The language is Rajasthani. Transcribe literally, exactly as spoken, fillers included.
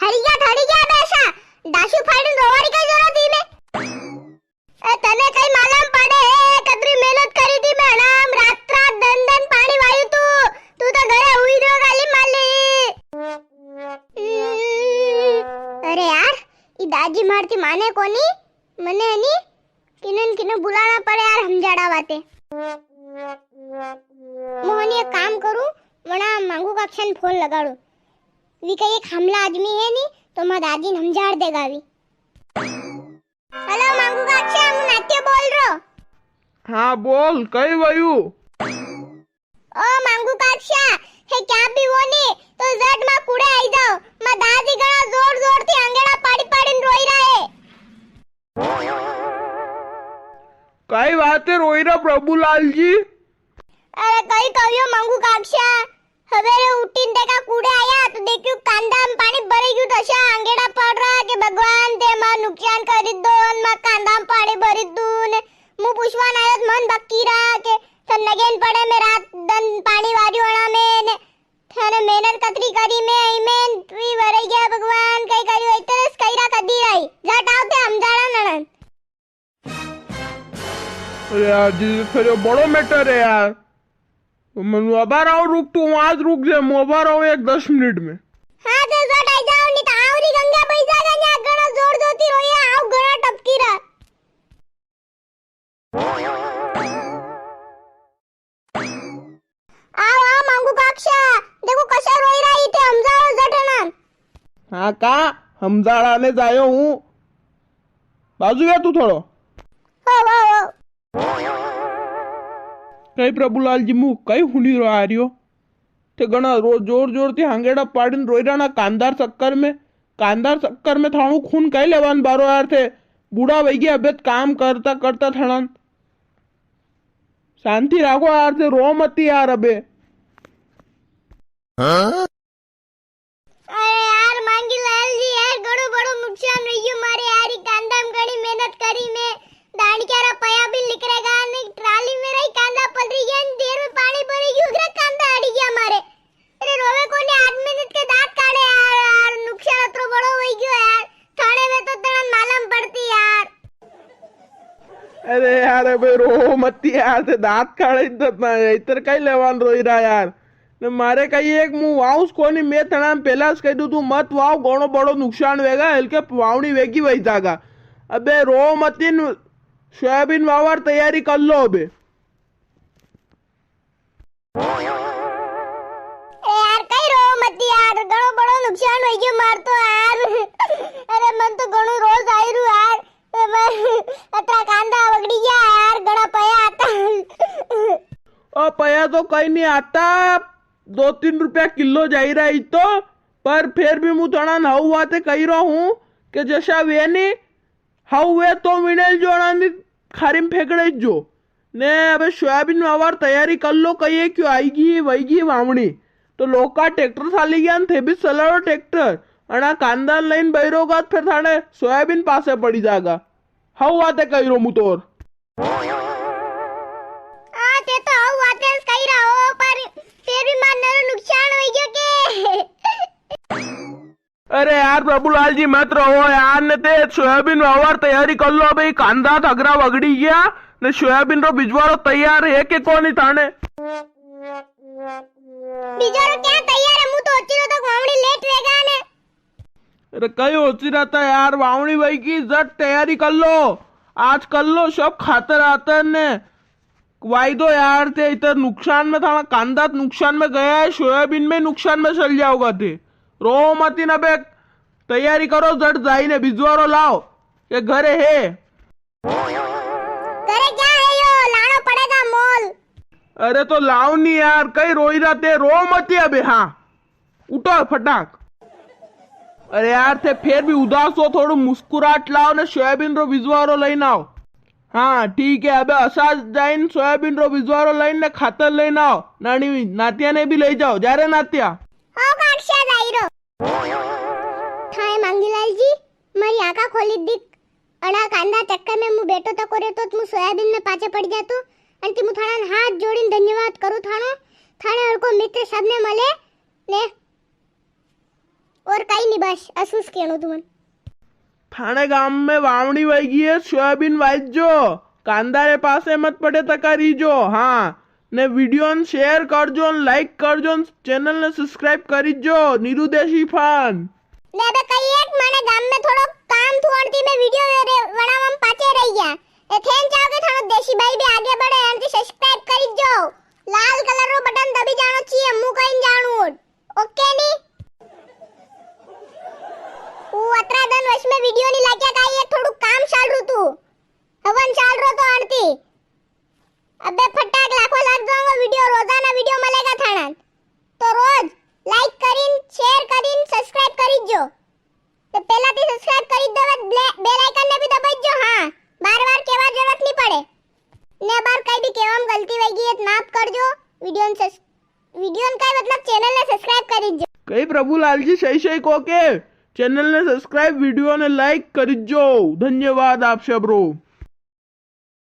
थड़ी गया, थड़ी गया बेसा, दासू फाड़ी रोवारी कई जरूरत ही में। ए, तने कई मालूम पड़े है, कतरी मेहनत करी थी मैं, हणाम रात रात दन दन पानी वायु तू, तू तो घरे हुई रो गाली माली। अरे यार, ई दाजी मारती माने कोनी, मने है नी, किने न किने बुलाना पड़े यार, हमजाड़ा वाते। मोहन एक काम करूं, वणा मांगू काक्षा ने फोन लगाड़ू। वी कई एक हमला आदमी है नी, तो मां दाजी ने हमजाड़ देगा वी। हेलो मांगू काक्षा, हूँ नाट्य बोल रो। हाँ बोल, कई वयू? ओ मांगू काक्षा, हे क्या भी वो नी, तो जट मां कुड़े आई जाओ। मां दादी घणा जोर जोर थी अंगेड़ा पाड़ी पाड़ी न रोई रहा है। कई बात है रोई रहा प्रभुलाल जी? अरे कई कवियो मांगू काक्षा, हवेरे उठीन देखा कूड़े आया तो देख्यू कांदा में पानी भरी गयू, दशा आंगेड़ा पड़ रहा के भगवान ते मार नुकसान करी दो न मार कांदा में पानी भरी दू ने। मु पूछवान आयो तो मन बक्की रहा के तन नगेन पड़े में रात दन पानी वारी होना में ने थाने मेहनत कतरी करी में आई में तू ही भरे गया भगवान कई करी वही तरस कई रा कदी रही। जट आओ ते हम जाना नणन। अरे यार जी, फिर यो बड़ो मैटर है यार। तो मैं अबार आऊं, रुक तू, आज रुक जा, मैं अबार आऊं एक दस मिनट में। हाँ, तो जट आई जाओ, नी तो आवरी गंगा बही जागा, न्या घणा जोर जोती रोया, आव घणा टपकी रा। आओ, आओ, मांगू काक्षा, देखो कसा रोई रहा, इथे हमजाओ जटना। हाँ का, हमजाड़ा ने जायो हूँ, बाजू या तू थोड़ो। हो, हो, हो। कई प्रभुलाल जी, मु कई हुनी रो आ रियो। ते घणा रो-, जोर जोर ते हांगेड़ा पाड़ीन रोई रहा ना कांदार चक्कर में। कांदार चक्कर में थाणू खून कई लेवान बारो यार थे। बूढ़ा वई गया अबे काम करता करता थाणा। शांति राखो यार थे, रो मती यार अबे। अरे यार मांगीलाल जी यार, घणो बड़ो नुकसान हुई गयो मारे यार। ई कांदा में घणी मेहनत करी मैं, दाणक्या रा पया भी निकरेगा, ने ट्राली में रही कांदा पलरी गया, ने देर में पानी भरी गयो, उगरा कांदा अड़ी गया मारे। अरे रोवे कोनी आदमी, नित के दांत काढ़े यार, यार नुकसान अतरो बड़ो हुई गयो यार, थाने में तो तनन मालूम पड़ती यार। अरे यार, अबे रो मती यार, थे दांत काढ़े इतना, इतर कई लेवान रोई रहा यार। ने मारे कई एक मु वाउस कोनी, मैं थणा पेला स कई दूं, तू मत वाव, घणो बड़ो नुकसान वेगा, हल्के वावणी वेगी वई जागा। अबे रो मती न, सोयाबीन वावर तैयारी कर लो अबे। ए यार, कई रो मती यार, घणो बड़ो नुकसान हो गयो मार तो यार। अरे मन तो घणो रोज आई रू यार। अतरा कांदा वगड़ी गया यार, घणा पया आता। ओ पया तो कई नी आता, दो तीन रुपया किलो जाई रहा ही तो, पर फिर भी मु तणा न हऊ वाते कही रहा हूँ कि जसा वे नी, हऊ वे तो विणेल जो अणानी खारी में फेंकड़े जो। ने अबे सोयाबीन वावर तैयारी कर लो, कई क्यों आईगी, वईगी वावणी। तो लोका ट्रैक्टर साली गया न थे भी सलाड़ो ट्रैक्टर। अणा कांदा लईन बैरोगा तो फिर थाने सोयाबीन पासे पड़ी जागा। हऊ वाते कही रो मु तोर। आ, ते तो हऊ वाते कही रहा हो, पर फिर भी मार नरो नुकसान हो गयो के। अरे यार प्रभुलाल जी मत रहो यार, ने ते सोयाबीन वावर तैयारी कर लो भाई, कांदा थगरा वगड़ी गया, ने सोयाबीन रो बिजवारो तैयार है के कोनी थाने? बिजवारो क्या तैयार है, मु तो ओची रो तो वावणी लेट वेगा ने। अरे कई ओची रहता यार, वावणी वईगी, जट तैयारी कर लो, आज कर लो सब खातर आतर ने। वायदो यार, थे इतर नुकसान में थाना कांदा नुकसान में गया है, सोयाबीन में नुकसान में चल जाओगा थे। रो मती ना बे, तैयारी करो, जट जाई ने बिजवारो लाओ, के घरे है। घरे क्या है यो, लानो पड़ेगा मोल। अरे तो लाओ नी यार, कई रोई रहा थे, रो मती अबे, हाँ। उठो फटाक। अरे यार, थे फेर भी उदास हो, थोड़ो मुस्कुराहट लाओ ने सोयाबीन रो बिजवारो लईन आओ। हाँ, ठीक है, अबे असाज जाइन सोयाबीन रो बिजवारो लईन ने खातर लईन आओ। नानी नातिया ने भी लई जाओ, जा रे नातिया। ओ काक्षा जाई रो। थाए मांगीलाल जी, मारी आंखा खोली दिख। अणा कांदा चक्कर में मु बैठो तको रेतो तो मु सोयाबीन में पाछे पड़ जातो। अन ती मु थाना हाथ जोड़ीन धन्यवाद करू थानो। थाने हरको मित्र सबने मले ने और कई नी, बस असूस केणो तुमन। थाने गाम में वावणी वई गई है, सोयाबीन वाइजो, कांदा रे पासे मत पड़े तका रीजो। हाँ, ने वीडियो ने शेयर करजो, ने लाइक करजो, ने चैनल ने सब्सक्राइब करीजो, नीरू देसी फान। ने अबे कई एक माने गाम में थोड़ो काम थू अणती में वीडियो रे वणावा में पाछे रही गया। ए थेन चाहो के थानो देसी भाई भी आगे बढ़े, अणती सब्सक्राइब करीजो। लाल कलर रो बटन दबी जानो चाहिए, मु कई जानू। ओके नी? वो अतरा दन वश में वीडियो नी लाग्या काई, ये थोड़ू काम चाल रू तू। हवन चाल रो तो अणती। अबे फटाक लाखो लाग जाऊंगा वीडियो, रोजाना वीडियो मिलेगा थाना। तो रोज लाइक करीन, शेयर करीन, सब्सक्राइब करीजो। तो पहला ती सब्सक्राइब करी दो, बे-, बेल आइकन ने भी दबाइजो। हाँ, बार-बार केवा जरूरत नी पड़े। ने बार कई भी केवा में गलती वई गई है तो माफ करजो। वीडियो ने सब्स-, वीडियो ने कई मतलब चैनल ने सब्सक्राइब करीजो। कई प्रभुलाल जी सही सही को के चैनल ने सब्सक्राइब, वीडियो ने लाइक करीजो। धन्यवाद आप सब रो।